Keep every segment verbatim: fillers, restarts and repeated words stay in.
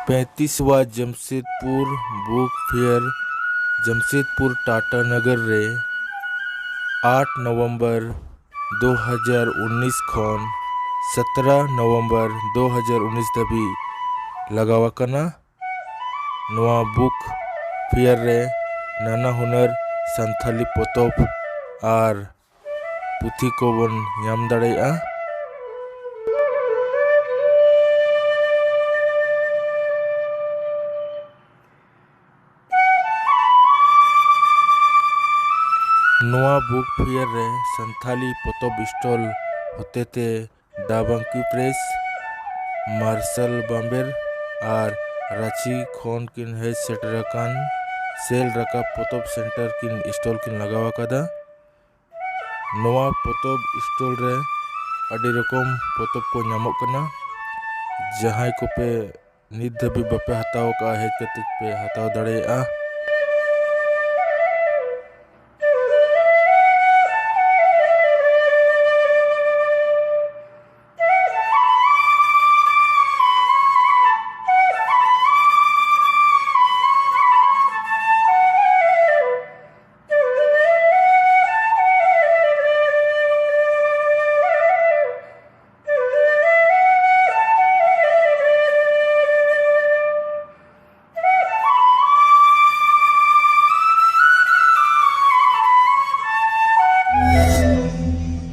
ᱯᱮᱸᱛᱤᱥᱣᱟ Jamshedpur book fair Jamshedpur Tata ᱱᱚᱜᱚᱨ ᱨᱮ ᱟᱴ November ᱫᱩ ᱦᱟᱡᱟᱨ ᱩᱱᱤᱥ ᱠᱷᱚᱱ ᱥᱟᱛᱨᱟ ᱱᱚᱵᱷᱮᱢᱵᱚᱨ ᱫᱩ ᱦᱟᱡᱟᱨ ᱩᱱᱤᱥ ᱫᱷᱟᱹᱵᱤᱡ ᱞᱟᱜᱟᱣ ᱟᱠᱟᱱᱟ᱾ ᱱᱚᱣᱟ ᱵᱩᱠ ᱯᱷᱮᱭᱟᱨ ᱨᱮ ᱱᱟᱱᱟ ᱦᱩᱱᱟᱹᱨ ᱥᱟᱱᱛᱷᱟᱞᱤ ᱯᱚᱛᱚᱵ ᱟᱨ ᱯᱩᱛᱷᱤ ᱠᱚᱵᱚᱱ ᱧᱟᱢ ᱫᱟᱲᱮᱭᱟᱜᱼᱟ᱾ ᱱᱚᱣᱟ ᱵᱩᱠ ᱯᱷᱮᱭᱟᱨ ᱨᱮ ᱥᱟᱱᱛᱷᱟᱞᱤ ᱯᱚᱛᱚᱵ ᱥᱴᱚᱞ ᱦᱚᱛᱮᱛᱮ ᱫᱟᱵᱟᱝᱠᱤ ᱯᱨᱮᱥ, ᱢᱟᱨᱥᱟᱞ ᱵᱟᱢᱵᱮᱨ ᱟᱨ ᱨᱟᱸᱪᱤ ᱠᱷᱚᱱ ᱠᱤᱱ ᱦᱮᱡ ᱥᱮᱴᱮᱨ ᱟᱠᱟᱱ ᱥᱮᱞ ᱨᱟᱠᱟᱵ ᱯᱚᱛᱚᱵ ᱥᱮᱱᱴᱟᱨ ᱠᱤᱱ ᱥᱴᱚᱞ ᱠᱤᱱ ᱞᱟᱜᱟᱣ ᱟᱠᱟᱫᱟ᱾ ᱱᱚᱣᱟ ᱯᱚᱛᱚᱵ ᱥᱴᱚᱞ ᱨᱮ ᱟᱹᱰᱤ ᱨᱚᱠᱚᱢ ᱯᱚᱛᱚᱵ ᱠᱚ ᱧᱟᱢᱚᱜ ᱠᱟᱱᱟ᱾ ᱡᱟᱦᱟᱸᱭ ᱠᱚᱯᱮ ᱱᱤᱛ ᱫᱷᱟᱹᱵᱤᱡ ᱵᱟᱯᱮ ᱦᱟᱛᱟᱣ ᱟᱠᱟᱫᱼᱟ, ᱦᱮᱡ ᱠᱟᱛᱮ ᱯᱮ ᱦᱟᱛᱟᱣ ᱫᱟᱲᱮᱭᱟᱜᱼᱟ᱾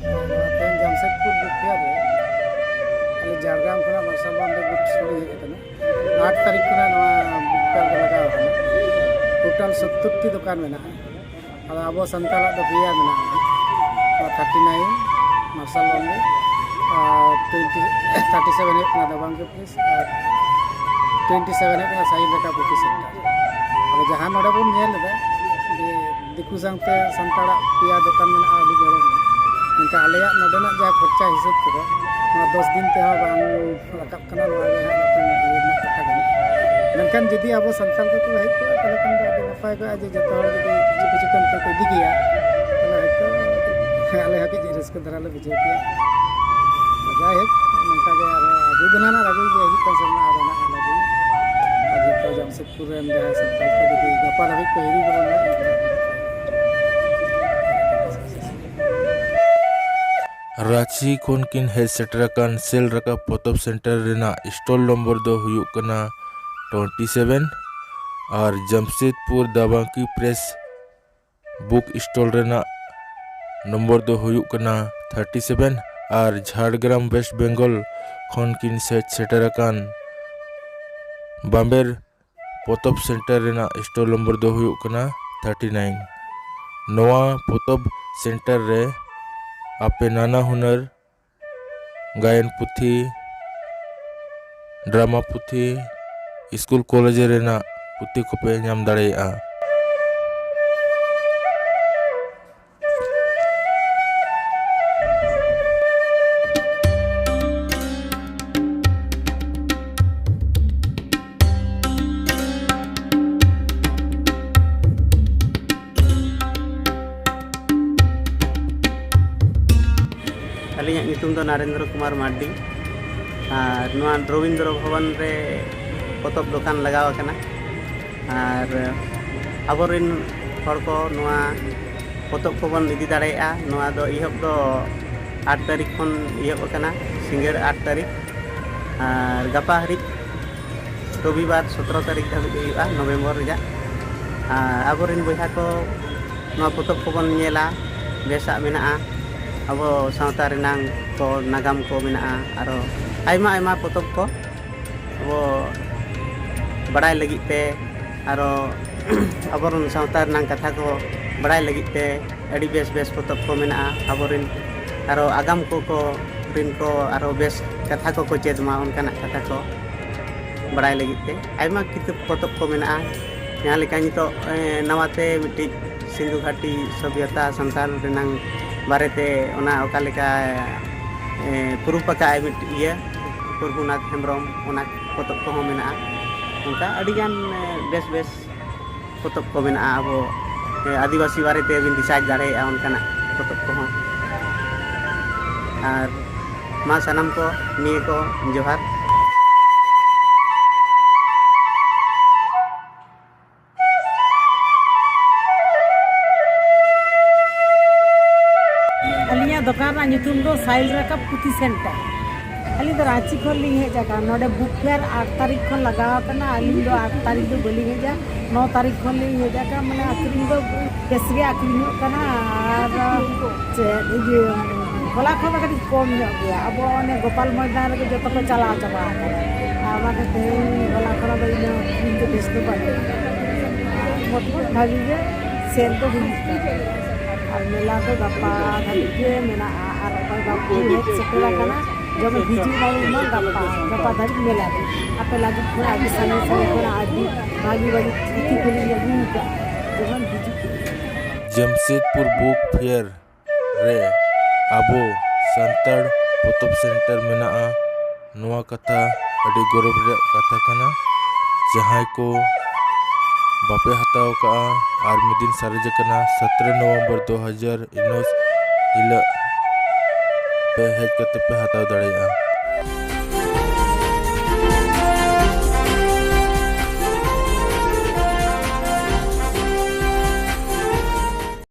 ᱱᱚᱣᱟ ᱛᱮᱦᱮᱧ ᱡᱟᱢᱥᱮᱫᱽᱯᱩᱨ ᱵᱩᱠ ᱯᱷᱮᱭᱟᱨ ᱨᱮ ᱟᱞᱮ ᱡᱷᱟᱲᱜᱨᱟᱢ ᱠᱷᱚᱱᱟᱜ ᱢᱟᱨᱥᱟᱞ ᱵᱟᱢᱵᱮ ᱵᱩᱠ ᱥᱴᱳᱨ ᱞᱤᱧ ᱦᱮᱡ ᱟᱠᱟᱱᱟ᱾ ᱟᱴ ᱛᱟᱹᱨᱤᱠᱷ ᱠᱷᱚᱱᱟᱜ ᱱᱚᱣᱟ ᱵᱩᱠ ᱯᱷᱮᱭᱟᱨ ᱫᱚ ᱞᱟᱜᱟᱣ ᱟᱠᱟᱱᱟ᱾ ᱴᱳᱴᱟᱞ ᱥᱚᱛᱛᱚᱨ ᱴᱤ ᱫᱚᱠᱟᱱ ᱢᱮᱱᱟᱜᱼᱟ᱾ ᱟᱫᱚ ᱟᱵᱚ ᱥᱟᱱᱛᱟᱲᱟᱜ ᱫᱚ ᱯᱮᱭᱟ ᱢᱮᱱᱟᱜᱼᱟ, ᱱᱚᱣᱟ ᱛᱷᱟᱨᱴᱤ ᱱᱟᱭᱤᱱ ᱢᱟᱨᱥᱟᱞ ᱵᱟᱢᱵᱮ, ᱟᱨ ᱴᱩᱭᱮᱱᱴᱤ, ᱛᱷᱟᱨᱴᱤ ᱥᱮᱵᱷᱮᱱ ᱦᱩᱭᱩᱜ ᱠᱟᱱᱟ ᱫᱟᱵᱟᱝ ᱠᱮ ᱯᱨᱮᱥ, ᱟᱨ ᱴᱩᱭᱮᱱᱴᱤ ᱥᱮᱵᱷᱮᱱ ᱦᱩᱭᱩᱜ ᱠᱟᱱᱟ ᱥᱟᱦᱤᱞ ᱨᱟᱠᱟ ᱯᱩᱛᱷᱤ ᱥᱮᱱᱴᱟᱨ᱾ ᱟᱫᱚ ᱡᱟᱦᱟᱸ ᱱᱚᱰᱮ ᱵᱚᱱ ᱧᱮᱞ ᱮᱫᱟ ᱡᱮ ᱫᱤᱠᱩ ᱥᱟᱶᱛᱮ ᱥᱟᱱᱛᱟᱲᱟᱜ ᱯᱮᱭᱟ ᱫᱚᱠᱟᱱ ᱢᱮᱱᱟᱜᱼᱟ, ᱟᱹᱰᱤ ᱜᱚᱨᱚᱵᱽ ᱨᱮᱱᱟᱜ᱾ ᱢᱮᱱᱠᱷᱟᱱ ᱟᱞᱮᱭᱟᱜ ᱱᱚᱰᱮᱱᱟᱜ ᱡᱟᱦᱟᱸ ᱠᱷᱚᱨᱪᱟ ᱦᱤᱥᱟᱹᱵ ᱛᱮᱫᱚ ᱱᱚᱣᱟ ᱫᱚᱥ ᱫᱤᱱ ᱛᱮᱦᱚᱸ ᱵᱟᱝ ᱨᱟᱠᱟᱵ ᱠᱟᱱᱟ᱾ ᱱᱚᱣᱟ ᱜᱮ ᱦᱟᱸᱜ ᱢᱤᱫᱴᱟᱝ ᱤᱭᱟᱹ ᱨᱮᱱᱟᱜ ᱠᱟᱛᱷᱟ ᱠᱟᱱᱟ᱾ ᱢᱮᱱᱠᱷᱟᱱ ᱡᱩᱫᱤ ᱟᱵᱚ ᱥᱟᱱᱛᱟᱲ ᱠᱚᱠᱚ ᱦᱮᱡ ᱠᱚᱜᱼᱟ, ᱛᱟᱦᱚᱞᱮ ᱠᱷᱟᱱ ᱫᱚ ᱟᱹᱰᱤ ᱱᱟᱯᱟᱭ ᱠᱚᱜᱼᱟ ᱡᱮ ᱡᱚᱛᱚ ᱦᱚᱲ ᱡᱩᱫᱤ ᱠᱤᱪᱷᱩ ᱠᱤᱪᱷᱩ ᱠᱟᱹᱢᱤ ᱠᱚ ᱤᱫᱤ ᱠᱮᱭᱟ, ᱛᱟᱦᱚᱞᱮ ᱦᱚᱭᱛᱳ ᱟᱞᱮ ᱦᱚᱸ ᱠᱟᱹᱡ ᱨᱟᱹᱥᱠᱟᱹ ᱫᱷᱟᱨᱟ ᱞᱮ ᱵᱩᱡᱷᱟᱹᱣ ᱠᱮᱭᱟ᱾ ᱡᱟᱭᱦᱳᱠ, ᱱᱚᱝᱠᱟ ᱜᱮ ᱟᱨᱦᱚᱸ ᱡᱩᱫᱤ ᱱᱟᱦᱟᱜ ᱟᱹᱜᱩᱭ ᱜᱮ ᱦᱤᱡᱩᱜ ᱠᱟᱱ ᱥᱮᱨᱢᱟ ᱟᱨᱦᱚᱸ ᱱᱟᱦᱟᱜ ᱟᱹᱜᱩᱭᱟ᱾ ᱡᱟᱦᱟᱸᱭ ᱥᱟᱱᱛᱟᱲ ᱠᱚ ᱡᱩᱫᱤ ᱜᱟᱯᱟ ᱫᱷᱟᱹᱵᱤᱡ ᱠᱚ ᱦᱤᱨᱤ ᱵᱚᱱᱟ, ᱮᱱᱠᱷᱟᱱ ᱨᱟᱸᱪᱤ ᱠᱷᱚᱱ ᱠᱤᱱ ᱦᱮᱡ ᱥᱮᱴᱮᱨ ᱟᱠᱟᱱ ᱥᱮᱞ ᱨᱟᱠᱟᱵ ᱯᱚᱛᱚᱵ ᱥᱮᱱᱴᱟᱨ ᱨᱮᱱᱟᱜ ᱥᱴᱚᱞ ᱱᱚᱢᱵᱚᱨ ᱫᱚ ᱦᱩᱭᱩᱜ ᱠᱟᱱᱟ ᱴᱩᱭᱮᱱᱴᱤ ᱥᱮᱵᱷᱮᱱ ᱟᱨ ᱡᱟᱢᱥᱮᱫᱽᱯᱩᱨ ᱫᱟᱵᱟᱝᱠᱤ ᱯᱨᱮᱥ ᱵᱩᱠ ᱥᱴᱚᱞ ᱨᱮᱱᱟᱜ ᱱᱚᱢᱵᱚᱨ ᱫᱚ ᱦᱩᱭᱩᱜ ᱠᱟᱱᱟ ᱛᱷᱟᱨᱴᱤ ᱥᱮᱵᱷᱮᱱ ᱟᱨ ᱡᱷᱟᱲᱜᱨᱟᱢ ᱣᱮᱥᱴ ᱵᱮᱝᱜᱚᱞ ᱠᱷᱚᱱ ᱠᱤᱱ ᱦᱮᱡ ᱥᱮᱴᱮᱨ ᱟᱠᱟᱱ ᱵᱟᱢᱵᱮᱨ ᱯᱚᱛᱚᱵ ᱥᱮᱱᱴᱟᱨ ᱨᱮᱱᱟᱜ ᱥᱴᱚᱞ ᱱᱚᱢᱵᱚᱨ ᱫᱚ ᱦᱩᱭᱩᱜ ᱠᱟᱱᱟ ᱛᱷᱟᱨᱴᱤ ᱱᱟᱭᱤᱱ᱾ ᱱᱚᱣᱟ ᱯᱚᱛᱚᱵ ᱥᱮᱱᱴᱟᱨ ᱨᱮ ᱟᱯᱮ ᱱᱟᱱᱟ ᱦᱩᱱᱟᱹᱨ ᱜᱟᱭᱟᱱ ᱯᱩᱛᱷᱤ, ᱰᱨᱟᱢᱟ ᱯᱩᱛᱷᱤ, ᱥᱠᱩᱞ ᱠᱚᱞᱮᱡᱽ ᱨᱮᱱᱟᱜ ᱯᱩᱛᱷᱤ ᱠᱚᱯᱮ ᱧᱟᱢ ᱫᱟᱲᱮᱭᱟᱜᱼᱟ᱾ ᱟᱹᱞᱤᱧᱟᱜ ᱧᱩᱛᱩᱢ ᱫᱚ ᱱᱟᱨᱮᱱᱫᱨᱚ ᱠᱩᱢᱟᱨ ᱢᱟᱨᱰᱤ᱾ ᱟᱨ ᱱᱚᱣᱟ ᱨᱚᱵᱤᱱᱫᱨᱚ ᱵᱷᱚᱵᱚᱱ ᱨᱮ ᱯᱚᱛᱚᱵ ᱫᱚᱠᱟᱱ ᱞᱟᱜᱟᱣ ᱟᱠᱟᱱᱟ᱾ ᱟᱨ ᱟᱵᱚᱨᱮᱱ ᱦᱚᱲ ᱠᱚ ᱱᱚᱣᱟ ᱯᱚᱛᱚᱵ ᱠᱚᱵᱚᱱ ᱤᱫᱤ ᱫᱟᱲᱮᱭᱟᱜᱼᱟ᱾ ᱱᱚᱣᱟ ᱫᱚ ᱮᱦᱚᱵ ᱫᱚ ᱟᱴ ᱛᱟᱹᱨᱤᱠᱷ ᱠᱷᱚᱱ ᱮᱦᱚᱵ ᱟᱠᱟᱱᱟ, ᱥᱤᱸᱜᱟᱹᱲ ᱟᱴ ᱛᱟᱹᱨᱤᱠᱷ, ᱟᱨ ᱜᱟᱯᱟ ᱦᱟᱹᱨᱤᱡ, ᱨᱚᱵᱤᱵᱟᱨ ᱥᱚᱛᱨᱚ ᱛᱟᱹᱨᱤᱠᱷ ᱫᱷᱟᱹᱵᱤᱡ ᱦᱩᱭᱩᱜᱼᱟ, ᱱᱚᱵᱷᱮᱢᱵᱚᱨ ᱨᱮᱭᱟᱜ᱾ ᱟᱨ ᱟᱵᱚᱨᱮᱱ ᱵᱚᱭᱦᱟ ᱠᱚ ᱱᱚᱣᱟ ᱯᱚᱛᱚᱵ ᱠᱚᱵᱚᱱ ᱧᱮᱞᱟ, ᱵᱮᱥᱟᱜ ᱢᱮᱱᱟᱜᱼᱟ, ᱟᱵᱚ ᱥᱟᱶᱛᱟ ᱨᱮᱱᱟᱜ ᱠᱚ, ᱱᱟᱜᱟᱢ ᱠᱚ ᱢᱮᱱᱟᱜᱼᱟ, ᱟᱨᱚ ᱟᱭᱢᱟ ᱟᱭᱢᱟ ᱯᱚᱛᱚᱵ ᱠᱚ ᱟᱵᱚ ᱵᱟᱲᱟᱭ ᱞᱟᱹᱜᱤᱫ ᱛᱮ, ᱟᱨᱚ ᱟᱵᱚᱨᱮᱱ ᱥᱟᱶᱛᱟ ᱨᱮᱱᱟᱜ ᱠᱟᱛᱷᱟ ᱠᱚ ᱵᱟᱲᱟᱭ ᱞᱟᱹᱜᱤᱫ ᱛᱮ ᱟᱹᱰᱤ ᱵᱮᱥ ᱵᱮᱥ ᱯᱚᱛᱚᱵ ᱠᱚ ᱢᱮᱱᱟᱜᱼᱟ᱾ ᱟᱵᱚᱨᱮᱱ ᱟᱨᱚ ᱟᱜᱟᱢ ᱠᱚ, ᱠᱚ ᱨᱮᱱ ᱠᱚ ᱟᱨᱚ ᱵᱮᱥ ᱠᱟᱛᱷᱟ ᱠᱚᱠᱚ ᱪᱮᱫ ᱢᱟ, ᱚᱱᱠᱟᱱᱟᱜ ᱠᱟᱛᱷᱟ ᱠᱚ ᱵᱟᱲᱟᱭ ᱞᱟᱹᱜᱤᱫ ᱛᱮ ᱟᱭᱢᱟ ᱠᱤᱛᱟᱹᱵ ᱯᱚᱛᱚᱵ ᱠᱚ ᱢᱮᱱᱟᱜᱼᱟ᱾ ᱡᱟᱦᱟᱸ ᱞᱮᱠᱟ ᱱᱤᱛᱚᱜ, ᱮ, ᱱᱟᱣᱟᱛᱮ ᱢᱤᱫᱴᱤᱡ ᱥᱤᱱᱫᱷᱩ ᱜᱷᱟᱴᱤ ᱥᱚᱵᱷᱭᱚᱛᱟ ᱥᱟᱱᱛᱟᱲ ᱨᱮᱱᱟᱝ ᱵᱟᱨᱮᱛᱮ ᱚᱱᱟ ᱚᱠᱟ ᱞᱮᱠᱟ, ᱮ, ᱯᱨᱩᱯᱷ ᱟᱠᱟᱫ ᱟᱭ ᱢᱤᱫᱴᱤᱡ ᱤᱭᱟᱹ, ᱯᱨᱚᱵᱷᱩᱱᱟᱛᱷ ᱦᱮᱢᱵᱨᱚᱢ, ᱚᱱᱟ ᱯᱚᱛᱚᱵ ᱠᱚᱦᱚᱸ ᱢᱮᱱᱟᱜᱼᱟ᱾ ᱚᱱᱠᱟ ᱟᱹᱰᱤᱜᱟᱱ, ᱮ, ᱵᱮᱥ ᱵᱮᱥ ᱯᱚᱛᱚᱵ ᱠᱚ ᱢᱮᱱᱟᱜᱼᱟ, ᱟᱵᱚ, ᱮ, ᱟᱹᱫᱤᱵᱟᱹᱥᱤ ᱵᱟᱨᱮᱛᱮ ᱵᱤᱱ ᱨᱤᱥᱟᱨᱪ ᱫᱟᱲᱮᱭᱟᱜᱼᱟ, ᱚᱱᱠᱟᱱᱟᱜ ᱯᱚᱛᱚᱵ ᱠᱚᱦᱚᱸ᱾ ᱟᱨ ᱢᱟ ᱥᱟᱱᱟᱢ ᱠᱚ ᱱᱤᱭᱟᱹ ᱠᱚ ᱡᱚᱦᱟᱨ᱾ ᱧᱩᱛᱩᱢ ᱫᱚ ᱥᱟᱭᱤᱞ ᱨᱟᱠᱟᱵ ᱯᱩᱛᱷᱤ ᱥᱮᱱᱴᱟᱨ᱾ ᱟᱹᱞᱤᱧ ᱫᱚ ᱨᱟᱺᱪᱤ ᱠᱷᱚᱱ ᱞᱤᱧ ᱦᱮᱡ ᱟᱠᱟᱱᱟ᱾ ᱱᱚᱰᱮ ᱵᱩᱠ ᱯᱷᱮᱭᱟᱨ ᱟᱴ ᱛᱟᱹᱨᱤᱠᱷ ᱠᱷᱚᱱ ᱞᱟᱜᱟᱣ ᱟᱠᱟᱱᱟ᱾ ᱟᱹᱞᱤᱧ ᱫᱚ ᱟᱴ ᱛᱟᱹᱨᱤᱠᱷ ᱫᱚ ᱵᱟᱹᱞᱤᱧ ᱦᱮᱡᱟ, ᱱᱚ ᱛᱟᱹᱨᱤᱠᱷ ᱠᱷᱚᱱ ᱞᱤᱧ ᱦᱮᱡ ᱟᱠᱟᱱᱟ᱾ ᱢᱟᱱᱮ ᱟᱹᱠᱷᱨᱤᱧ ᱫᱚ ᱵᱮᱥ ᱜᱮ ᱟᱹᱠᱷᱨᱤᱧᱚᱜ ᱠᱟᱱᱟ᱾ ᱟᱨ ᱪᱮᱫ ᱤᱭᱟᱹ, ᱦᱚᱞᱟ ᱠᱷᱚᱱ ᱫᱚ ᱠᱟᱹᱴᱤᱡ ᱠᱚᱢ ᱧᱚᱜ ᱜᱮᱭᱟ᱾ ᱟᱵᱚ ᱚᱱᱮ ᱜᱳᱯᱟᱞ ᱢᱚᱭᱫᱟᱱ ᱨᱮᱜᱮ ᱡᱚᱛᱚ ᱠᱚ ᱪᱟᱞᱟᱣ ᱪᱟᱵᱟ ᱟᱠᱟᱱᱟ᱾ ᱟᱨ ᱚᱱᱟᱛᱮ ᱛᱮᱦᱮᱧ ᱦᱚᱞᱟ ᱠᱷᱚᱱ ᱫᱚ ᱤᱱᱟᱹ ᱟᱹᱠᱷᱨᱤᱧ ᱫᱚ ᱵᱮᱥ ᱫᱚ ᱵᱟᱹᱱᱩᱜᱼᱟ᱾ ᱟᱨ ᱢᱚᱴᱟᱢᱩᱴᱤ ᱵᱷᱟᱹᱜᱤ ᱜᱮ ᱥᱮᱞ ᱫᱚ ᱦᱩᱭᱩᱜ ᱠᱟᱱᱟ᱾ ᱟᱨ ᱢᱮᱞᱟ ᱫᱚ ᱜᱟᱯᱟ ᱫᱷᱟᱹᱵᱤᱡ ᱜᱮ ᱢᱮᱱᱟᱜᱼᱟ᱾ ᱟᱨ ᱚᱠᱚᱭ ᱵᱟᱠᱚ ᱦᱮᱡ ᱥᱮᱴᱮᱨ ᱟᱠᱟᱱᱟ, ᱡᱮᱢᱚᱱ ᱦᱤᱡᱩᱜ ᱢᱟ ᱜᱟᱯᱟ, ᱜᱟᱯᱟ ᱫᱷᱟᱹᱵᱤᱡ ᱢᱮᱞᱟ ᱨᱮ᱾ ᱟᱯᱮ ᱞᱟᱹᱜᱤᱫ ᱠᱷᱚᱱ ᱟᱹᱰᱤ ᱥᱟᱺᱜᱤᱧ ᱥᱟᱺᱜᱤᱧ ᱠᱷᱚᱱᱟᱜ ᱟᱹᱰᱤ ᱵᱷᱟᱹᱜᱤ ᱵᱷᱟᱹᱜᱤ ᱪᱤᱴᱷᱤ ᱠᱚᱞᱤᱧ ᱟᱹᱜᱩ ᱟᱠᱟᱫᱼᱟ, ᱡᱮᱢᱚᱱ ᱦᱤᱡᱩᱜ ᱯᱮ᱾ ᱡᱟᱢᱥᱮᱫᱽᱯᱩᱨ ᱵᱩᱠ ᱯᱷᱮᱭᱟᱨ ᱨᱮ ᱟᱵᱚ ᱥᱟᱱᱛᱟᱲ ᱯᱚᱛᱚᱵ ᱥᱮᱱᱴᱟᱨ ᱢᱮᱱᱟᱜᱼᱟ᱾ ᱱᱚᱣᱟ ᱠᱟᱛᱷᱟ ᱟᱹᱰᱤ ᱜᱚᱨᱚᱵᱽ ᱨᱮᱭᱟᱜ ᱠᱟᱛᱷᱟ ᱠᱟᱱᱟ᱾ ᱡᱟᱦᱟᱸᱭ ᱠᱚ ᱵᱟᱯᱮ ᱦᱟᱛᱟᱣ ᱠᱟᱜᱼᱟ, ᱟᱨ ᱢᱤᱫ ᱫᱤᱱ ᱥᱟᱨᱮᱡ ᱟᱠᱟᱱᱟ, ᱥᱚᱛᱨᱚ ᱱᱚᱵᱷᱮᱢᱵᱚᱨ ᱫᱩ ᱦᱟᱡᱟᱨ ᱤᱱᱟᱹ ᱦᱤᱞᱳᱜ ᱯᱮ ᱦᱮᱡ ᱠᱟᱛᱮ ᱯᱮ ᱦᱟᱛᱟᱣ ᱫᱟᱲᱮᱭᱟᱜᱼᱟ᱾